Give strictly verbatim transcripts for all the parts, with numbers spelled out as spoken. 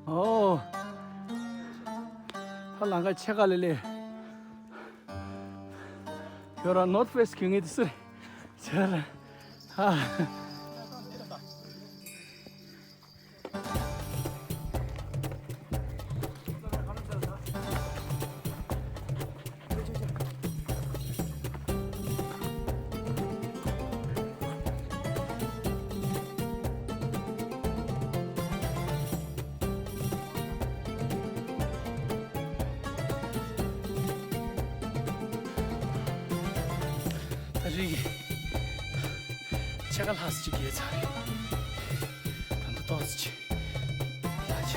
ཨོ། ཧ་ལམ་ཁ་ཆེ་ག་ལེ་ལེ། ཡོ་ར་ནོར་ཕེ་སི་གི་ངེས་དུ་སུ་རེད། ཆེ་ར། ཧ། ད་རེས་ཀྱི་ཕྱེད་ཀ་ལྷག་ཙམ་ཅིག་བརྒལ་ཚར་རེད། ད་ལྟ་ཏོག་ཙམ་ཅིག་ལ་ཆ།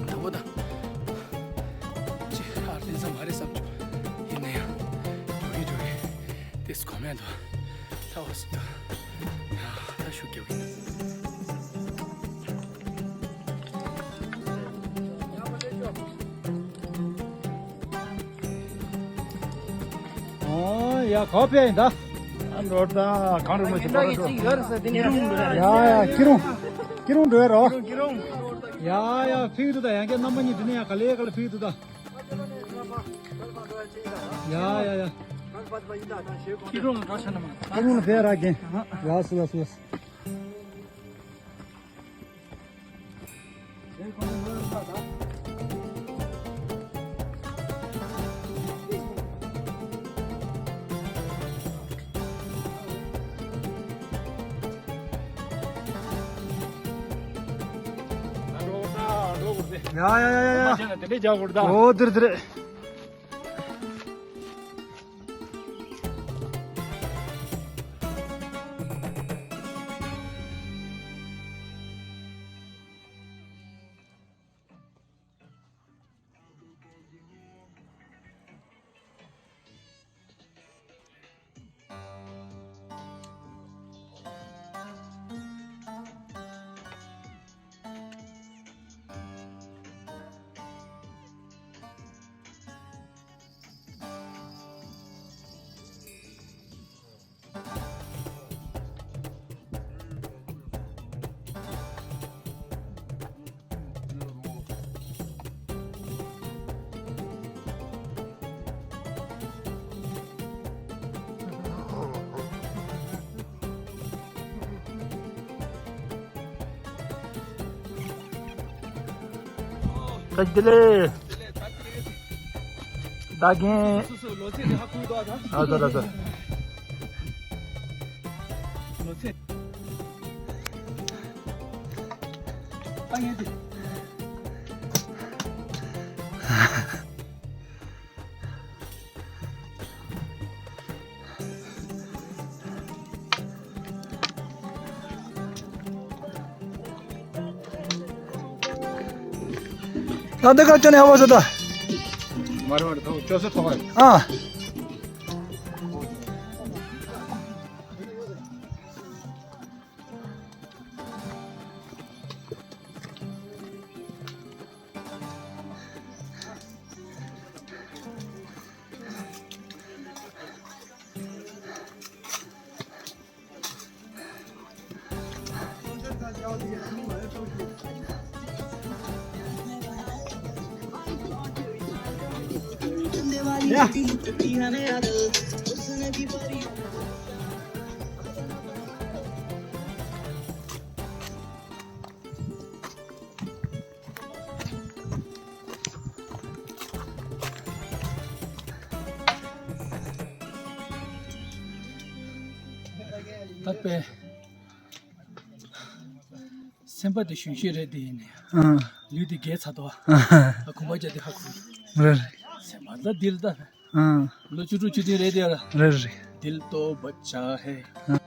དང་པོ་དང་། ཅིག་ཨར་བརྟན་ས་མ་རེད་བསམ་བྱུང་། ཡིན་ན་ཡང་འགྲོ་གི་འགྲོ་གི། ཏེས་གོ་མེད་དོ། ལྟ་བ་སི་ཏོ། ཡ་ད་ཤུགས་རྒྱག་གི་ཡིན། ཨོ་ཡ་ག་པར་ཕེབས་ཡིན་ད། ཨ་འགྲོ་ད་གང་རུང་མ་ཞིག་ག་རུང་འགྲོ། ཡ་ཡ་ཁྱི་རོང་། ཁྱི་རོང་འགྲོ་ཡ་རོ། ཡ་ཡ་ཕེབས་འདུག་ད་ཡང་བསྐྱར་རྣམ་པ་གཉིས་འདི་ནས་ཡང་ག་ལེ་ག་ལེ་ཕེབས་འདུག་ད། ཡ་ཡ་ཡ། ཁྱི་རོང་འགྲོ་ཤ་ན་མ། ཁྱི་རོང་ལ་ཕེབས་ར་རྒན། ཡ་སུ་ལ་སུ་ལ་སུ། ཡ་ཡ་ཡ་ཡ་ཡ། དེ་འདྲས་རྒྱག་དགོས་རེད་ད། ཨོ་དེ་རེད་དེ་རེད། བཀྲ་ཤིས་བདེ་ལེགས། ད་གིན། སོ་སོ་ལོ་ཚད་དེ་ཧ་གོ་འདུག་ཨ། ཨ་ཟ་ལ་ཟ། ལོ་ཚད། ཨ་ངས་དེ། ད་འདི་ག་ཅོ་ནས་ཧ་བ་ཟེར་ད། མ་རེད་མ་རེད། ཐོག་ཅོ་སེ་ཐོག་ཨ། ཨ། ད་དཔེ། སེམས་པ་དེ་གཞོན་ཤོས་རེད་དེ་ཡིན་ནའི། ཨང་། ལུས་དེ་རྒས་ཚར་འདུག་ཨ། ཨ། གོམ་པ་རྒྱག་དེ་ཧ་གོ། རེད་རེད། སེམས་པ་ད་འདི་ལ་ད། ཨང་། ལོ་བཅུ་དྲུག་བཅུ་བདུན་རེད་དེ་ཡ་ལ། རེད་རེད། དིལ་ཏོ་བ་ཆ་ཧེ། ཨང་།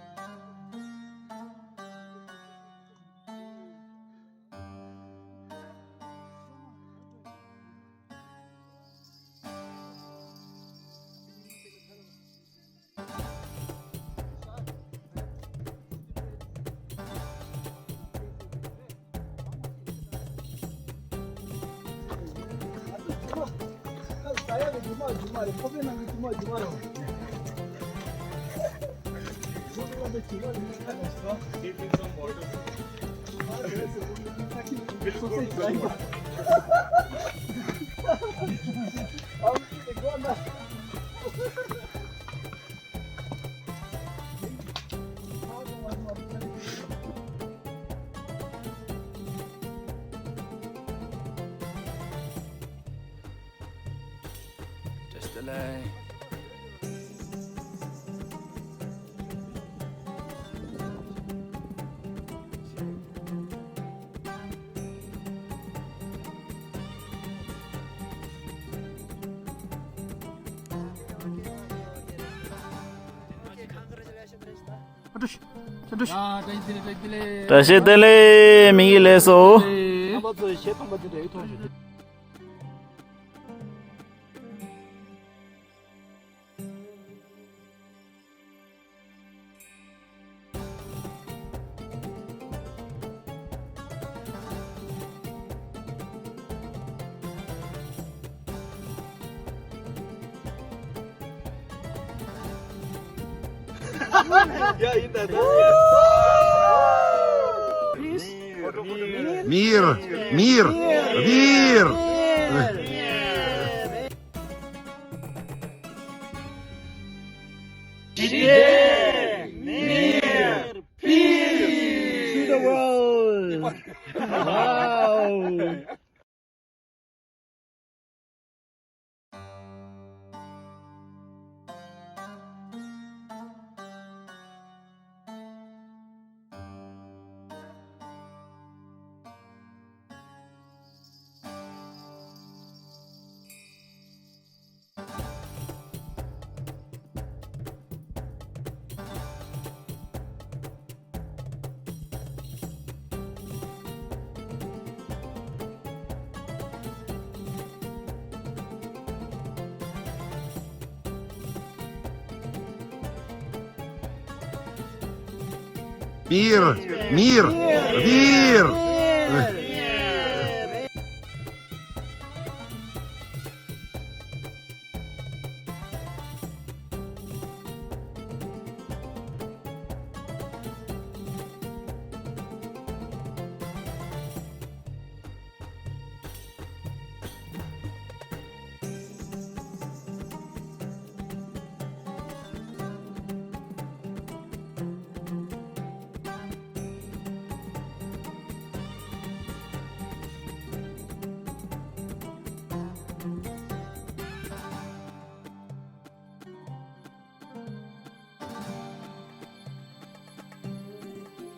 ཡ་གི་རྒྱུ་མ་རྒྱུ་མ་རེད། ཁོ་པའི་ནང་གི་རྒྱུ་མ་རྒྱུ་མ་རེད། ཁོ་པའི་ནང་གི་རྒྱུ་མ་རྒྱུ་མ་རེད། བཀྲ་ཤིས་བདེ་ལེགས། བཀྲ་ཤིས་བདེ་ལེགས། མི་ཡི་ལས་སོ། རྣམ་པ་ཚོས་གཞས་གཏོང་པ་དེ་འདྲ་ཡིག་ཐོག་ཞུ། Мир, мир, мир. Мир, peace to the world. Wow. Мир, мир, мир.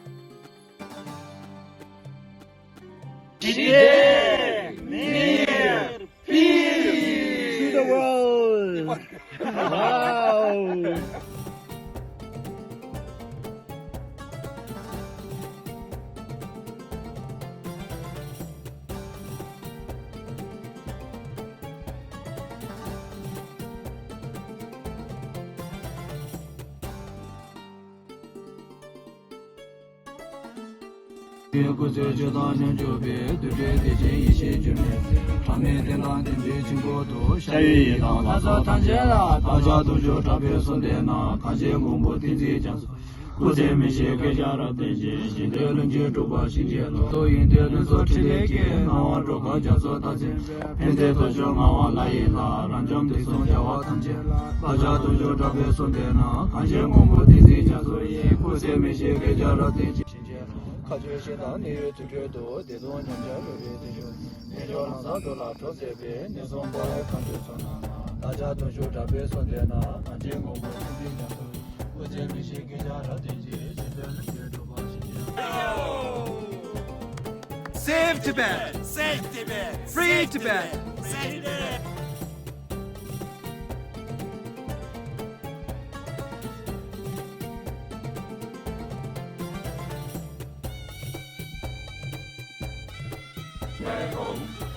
Today, near, peace to the world. Wow. སྐུ་ཚེ་ཆོས་དང་མཉམ་གྱུར་པའི། དུས་འཁོར་བདེ་ཆེན་ཡེ་ཤེས་འགྱུར་མེད་ཚེ། ཕྲ་མེན་བདེན་དང་བདེན་པའི་འཆིང་བུ་དུ། ཤ་ཡི་ཡི་དམ་ལྷ་ཚོགས་ཐམས་ཅད་ལ། བདག་ཅག་དུང་ཕྱུར་དྲག་པོས་གསོལ་འདེབས་ན། གངས་ཅན་མགོན་པོ་བསྟན་འཛིན་རྒྱ་མཚོ། སྐུ་ཚེ་མི་ཤིགས་བསྐལ་བརྒྱར་བརྟན་ཅིང་། ཞིང་དུ་ལྷུན་གྱིས་གྲུབ་པར་བྱིན་གྱིས་རློབས། ཐུགས་ཡོན་ཏན་ལྷུན་གསལ་ཕྲིན་ལས་ཀྱིས། སྣང་བ་འགྲོ་ཀུན་རྒྱ་མཚོ་དག་མཚོན་པའི། ཕན་བདེའི་སྟོབས་འབྱུང་ངག་དབང་ལྷ་ཡི་ལྷ། རབ་འབྱམས་དུས་གསུམ་རྒྱལ་བ་ཐམས་ཅད་ལ། བདག་ཅག་དུང་ཕྱུར་དྲག་པོས་གསོལ་འདེབས་ན། གངས་ཅན་མགོན་པོ་བསྟན་འཛིན་རྒྱ་མཚོ་ཡི། སྐུ་ཚེ་མི་ཤིགས་བསྐལ་བརྒྱར་བརྟན་ཅིང་། མཁའ་སྤྱོད་ཞིང་དང་གནས་ཡུལ་དུར་ཁྲོད་དུ། བདེ་སྟོང་ཉམས་ཆག་འགྲོ་བའི་དུས་སུ། རྣལ་འབྱོར་ལམ་བཟང་འགྲོ་ལ་གྲོགས་མཛད་པའི། ནུས་གསུམ་དཔའ་བོའི་མཁའ་འགྲོའི་ཚོགས་རྣམས་ལ། བདག་ཅག་དུང་ཕྱུར་དྲག་པོས་གསོལ་འདེབས་ན། གངས་ཅན་མགོན་པོ་བསྟན་འཛིན་རྒྱ་མཚོ་ཡི། སྐུ་ཚེ་མི་ཤིགས་བསྐལ་བརྒྱར་བརྟན་ཅིང་། ཞིང་དུ་ལྷུན་གྱིས་གྲུབ་པར་བྱིན་གྱིས་རློབས། Save Tibet! Save Tibet! Free Tibet! Save Tibet!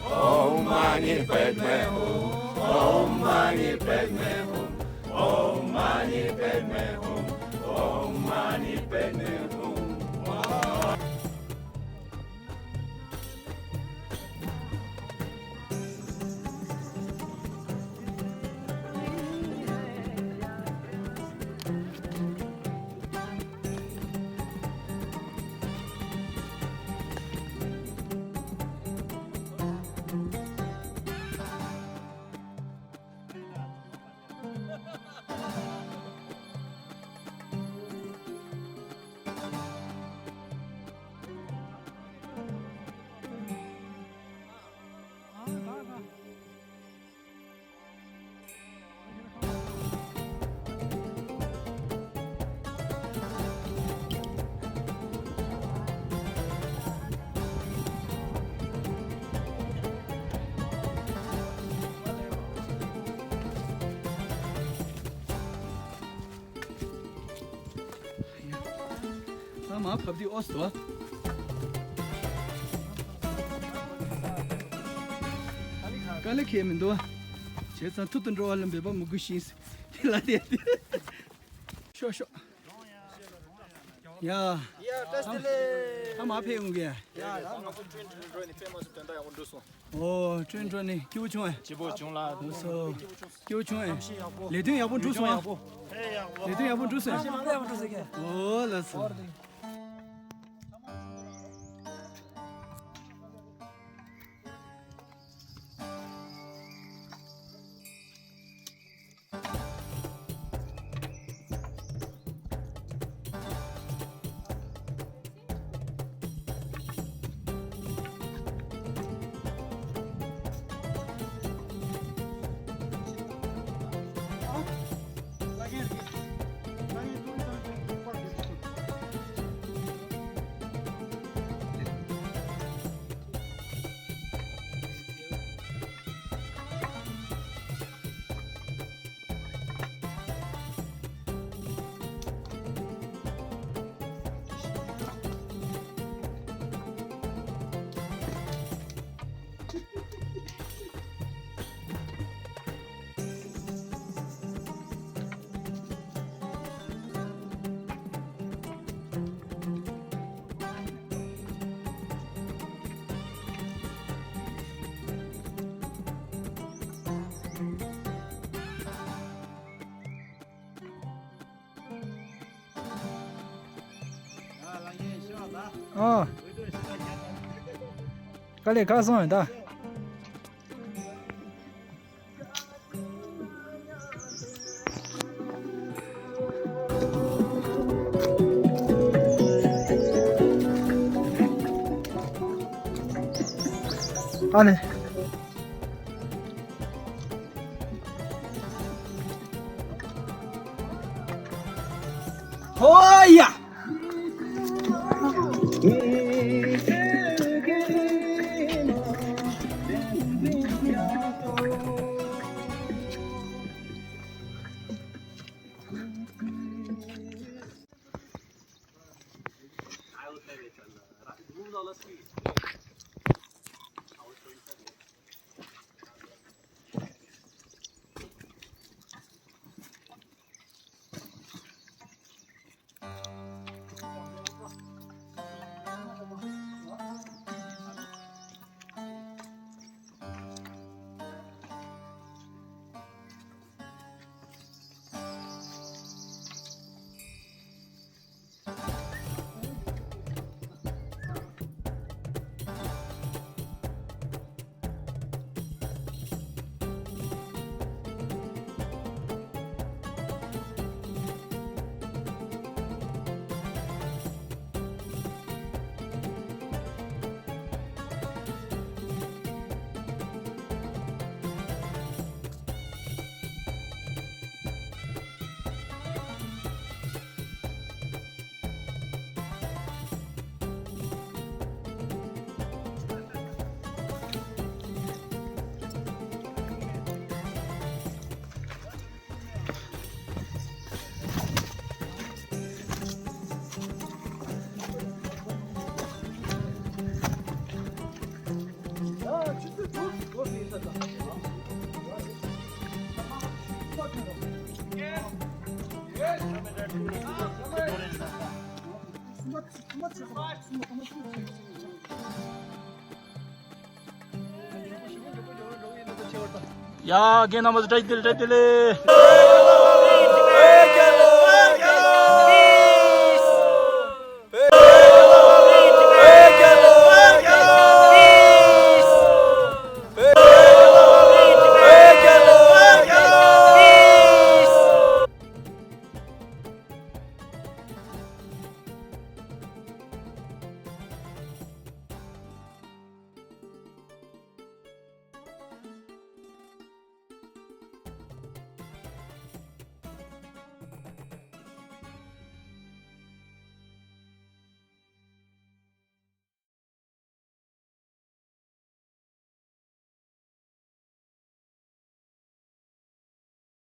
Om Mani Padme Hum. Om Mani Padme Hum. Om Mani Padme Hum. Om Mani Padme Hum. ཨ་ཕབ་དུས་ཨོ་སོ། དཀའ་ལས་ཁེལ་མི་འདུག་བྱས་ཙང་ཐུར་དུ་འགྲོ་བ་ལ་འབད་པ་མི་དགོས་ཤིང་། དེ་ལ་དེ། ཤོག་ཤོག་ཡ། ཡ་བཀྲ་ཤིས་བདེ་ལེགས། ཨ་མ་ཕེབས་ཡོང་གི། ཡ་ད་ང་ཚོ་ཁྲུན་ཁྲུན་འགྲོ་ནི་ཕེབས་མ་སོང་། དོན་དག་ཡག་པོ་འགྲོ་སོང་། ཨོ་ཁྲུན་འགྲོ་ནི་སྐྱིད་པོ་བྱུང་ཨེ། སྐྱིད་པོ་བྱུང་ལ། ལགས་སོ། སྐྱིད་པོ་བྱུང་ཨེ། ལས་དོན་ཡག་པོ་འགྲོ་སོང་ཨ། ལས་དོན་ཡག་པོ་འགྲོ་སོང་ཨེ། ཨོ་ལགས་སོ། ཨ། དཀའ་ལས་ཁག་སོང་ཡོད་ད། ཨ་ནི། ཧོ་ཡ། ཡ། རྒན་རྣམ་པ་ཚོ་བཀྲ་ཤིས་བདེ་ལེགས། བཀྲ་ཤིས་བདེ་ལེགས།